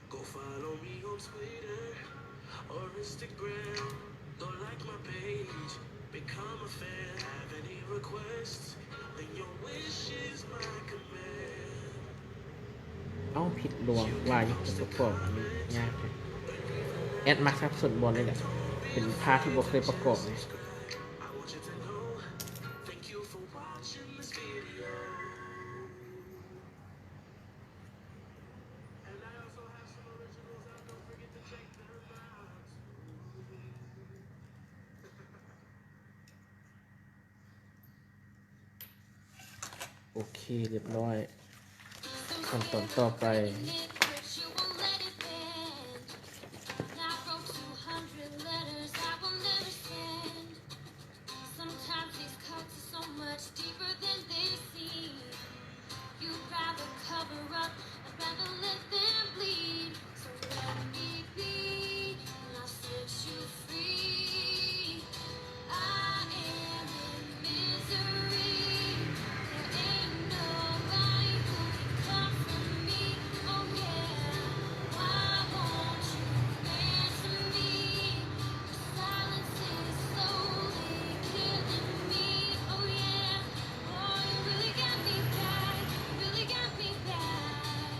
Go follow me on Twitter or Instagram. Go like my page, become a fan. Have any requests? Then your wish is my command. ເອົ້າ ຜິດລວງ ວ່າຢູ່ປະກອບ ຍາກແທ້. ແອັດມັກສັບສົນບ່ອນນີ້ແຫຼະ ເປັນພາກທີ່ບໍ່ເຄີຍປະກອບ. I want you to know, thank you for watching this video. And I also have some originals out, don't forget to check them out. ໂອເຄ ລຽບຮ້ອຍ ຂັ້ນຕອນຕໍ່ໄປ. Sometimes these cuts are so much deeper than they seem. You'd rather cover up, I'd rather let them bleed. So let me be, and I'll set you free. I am in misery. There ain't nobody who can comfort me. Oh yeah, why won't you answer me? Silence is slowly killing me. Oh yeah, boy, you really got me bad. You really got me bad.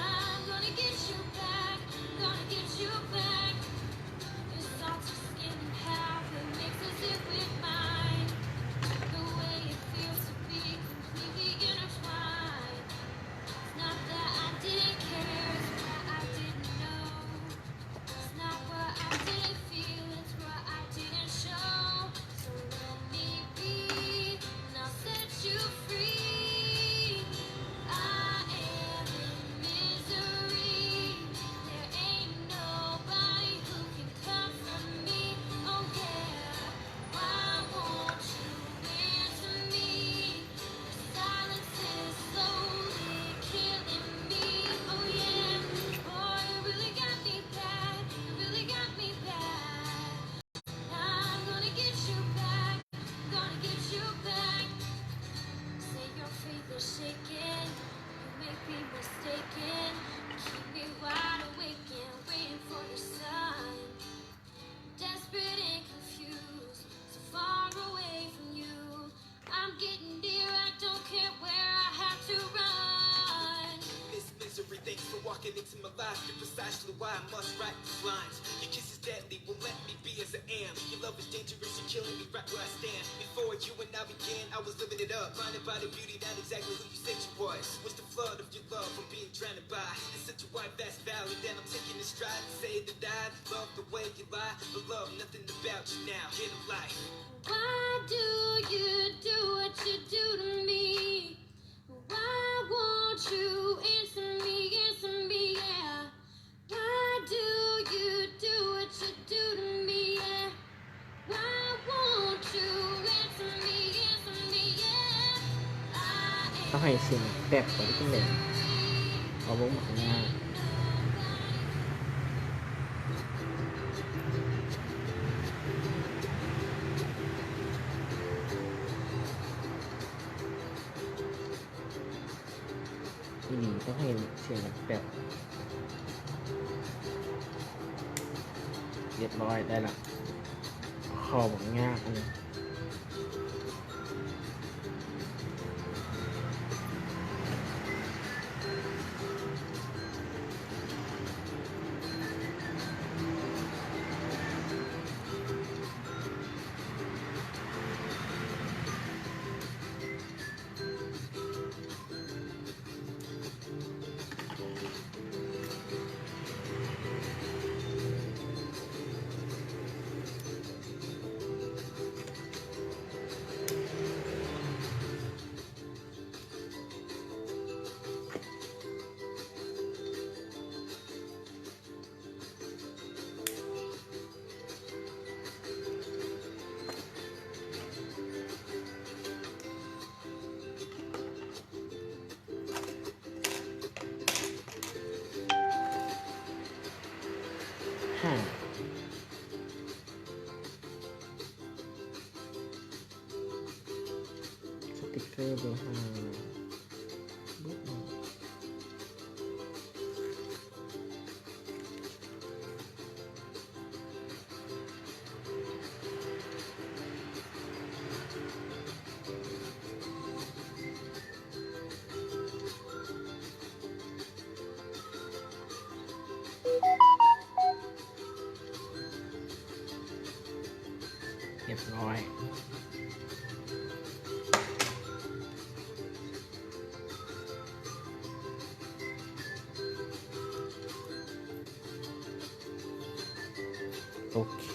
I'm gonna get you back. Gonna get you back. Your salty skin and habit mixes it with mine. The way it feels to be completely intertwined. It's not that I didn't care, it's what I didn't know. It's not what I didn't feel, it's what I didn't show. So let me be, and I'll set you free. I am in misery. There ain't nobody who can comfort me. Oh yeah, why won't you answer me? Silence is slowly killing me. Oh yeah, boy, you really got me bad. You really got me bad. I'm gonna get you back. Gonna get you back. Say your faith is shaking. You may be mistaken. Keep me wide awake and waiting for the sun. Desperate and confused, so far away from you. I'm getting near, I don't care where I have to run. Miss Misery, thanks for walking into my life. You're precisely why I must write these lines. Your kiss is deadly, won't let me be as I am. Your love is dangerous, you're killing me right where I stand. Before you and I began, I was living it up. Blinded by the beauty, not exactly who you said you was. What's the flood of your love I'm being drowned by? It's such a wide, vast valley that I'm taking in stride. Say that I love the way you lie, but love nothing about you now. Get a life. Why do you do what you do to me? Why won't you answer me, answer me, yeah? Why do you do what you do to me, yeah? Why won't you answer me, answer me, yeah? I ຕ້ອງໃຫ້ສຽງແປັບກ່ອນ ເປັນແບບ ເອົາເວົ້າມາຂ້າງໜ້າ. ອີ່ຫຼີ ຕ້ອງໃຫ້ສຽງແປບ. ລຽບຮ້ອຍ ໄດ້ລະ. ຂໍ້ບັກຍາກອັນນີ້. ເບີຫ້າ ຮຽບຮ້ອຍ. ໂອເຄ.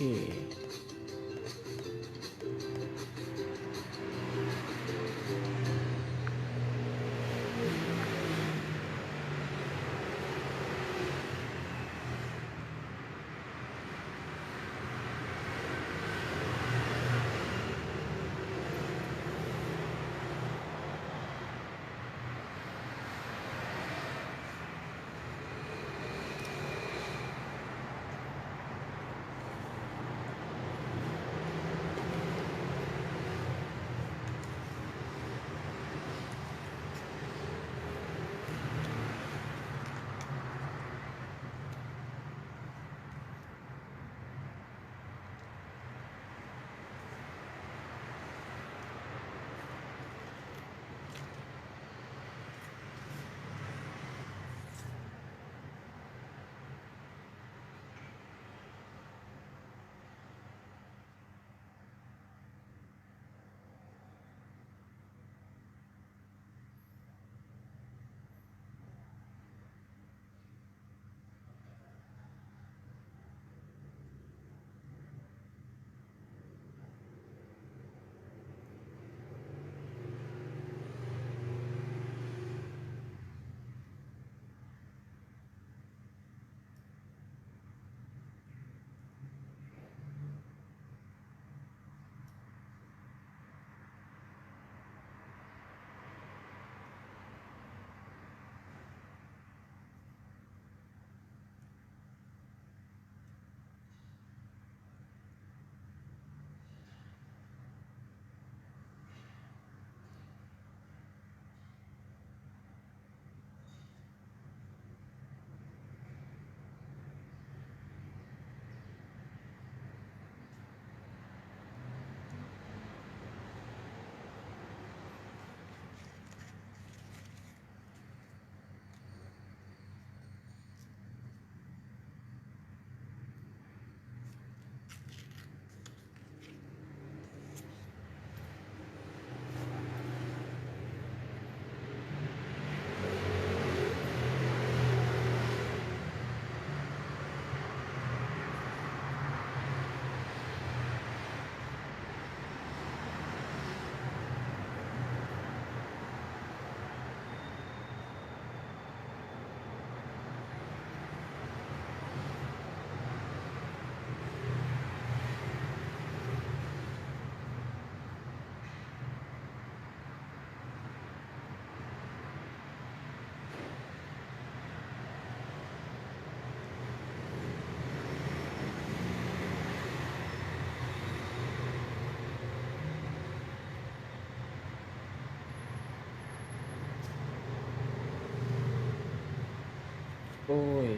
ໂອ້ຍ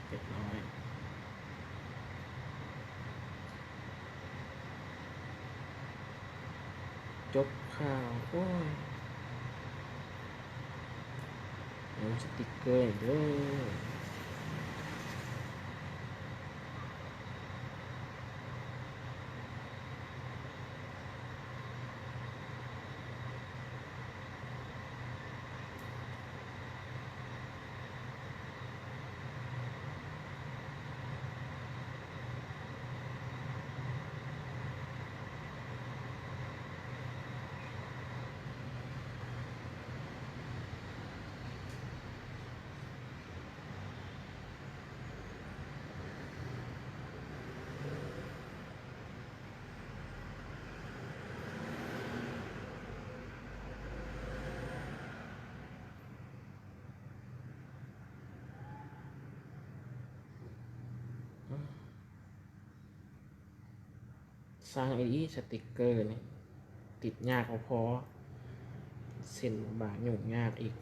ເຈັດຮ້ອຍ. ຈົບຂ່າວ. ໂອ້ຍ ລົງສະຕິກເກີເດີ. ຊ່າງອີ່ຫຼີ ສະຕິກເກີນີ້ຕິດຍາກບໍ່ພໍ ເສັ້ນບາງໆຫຍຸ້ງຍາກອີກ.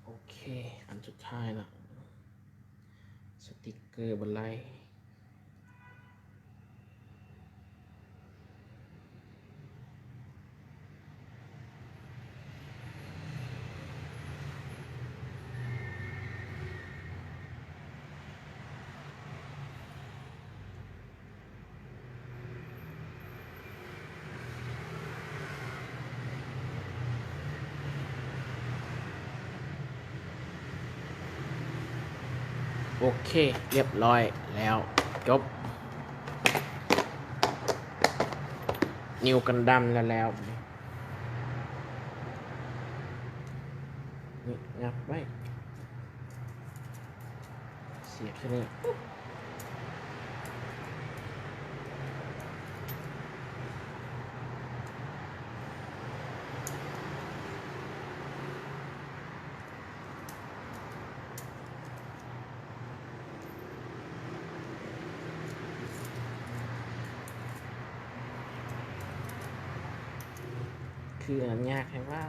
ໂອເຄ ອັນສຸດທ້າຍລະ ສະຕິກເກີບັນໄດ. ໂອເຄ ລຽບຮ້ອຍແລ້ວ ຈົບ. ນິວກັນດັມແລ້ວໆ ນີ້ ຫຍັບໄວ້ ສຽບໃສ່ນີ້ ຄືອັນຍາກແທ້ວ່າ.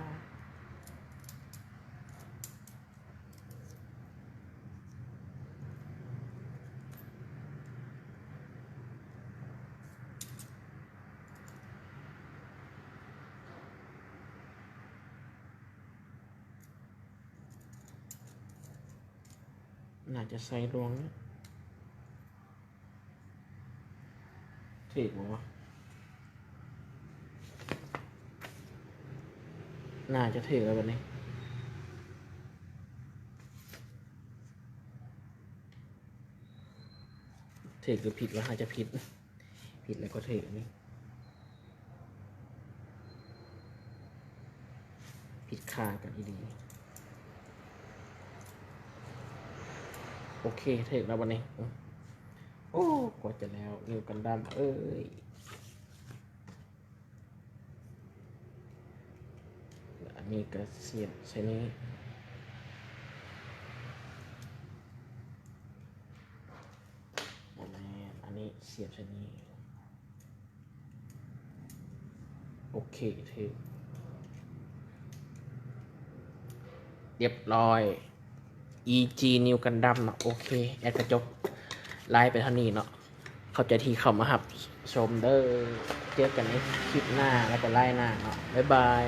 ໜ້າຈະໃສ່ລວງ ຖືກບໍ່ວະ? ໜ້າຈະຖືກແລ້ວບັດນີ້ ຖືກຫຼືຜິດວະ? ໜ້າຈະຜິດ ຜິດແລ້ວກໍຖືກນີ້ ຜິດຄ່າກັນອີ່ຫຼີ. ໂອເຄ ຖືກແລ້ວບັດນີ້. ໂອ້ ກວ່າຈະແລ້ວ ນິວກັນດັມເອີຍ. ອັນນີ້ກໍສຽບໃສ່ນີ້ ບໍ່ແມ່ນ ອັນນີ້ສຽບໃສ່ນີ້. ໂອເຄ ຖືກ ຮຽບຮ້ອຍ ອີຈີ ນິວກັນດັມເນາະ. ໂອເຄ ແອດກະຈົບໄລຟ໌ໄປເທົ່ານີ້ເນາະ. ຂອບໃຈທີ່ເຂົ້າມາຮັບຊົມເດີ້. ເຈີກັນໃນຄລິບໜ້າ ແລ້ວກໍໄລຟ໌ໜ້າເນາະ. ບາຍບາຍ.